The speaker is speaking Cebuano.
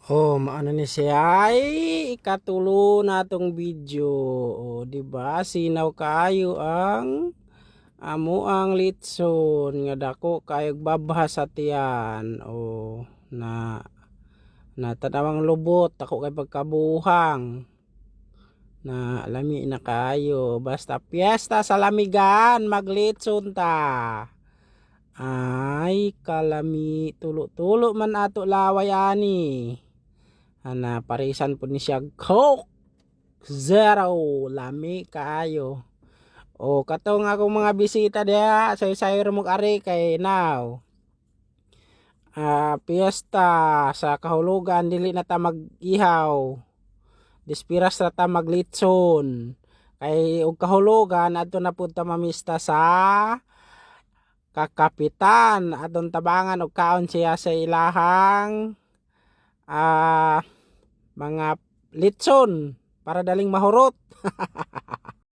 Oh, maano ni siya ay ikatulo na atong video. Oh, di ba? Sinaw kaayo ang amo ang litson nga dako kayog babha sa tiyan. Oh, na na tanawang lubot ako kay pagkabuhang na lami na kayo. Basta piyesta sa lamigan, maglitson ta. Ay, kalami, tulo-tulo man ato laway ani. Ana, parisan po ni siya Coke Zero. Lami kaayo. O, katong akong mga bisita diha, say-say mo ari kay now. Ah, piyesta sa kahulugan, dili na ta mag-ihaw. Dispiras na ta maglitson. Kay og kahulugan adto na pud ta mamista sa kakapitan, atong tabangan og kaon siya sa ilahang mga litson para daling mahurot.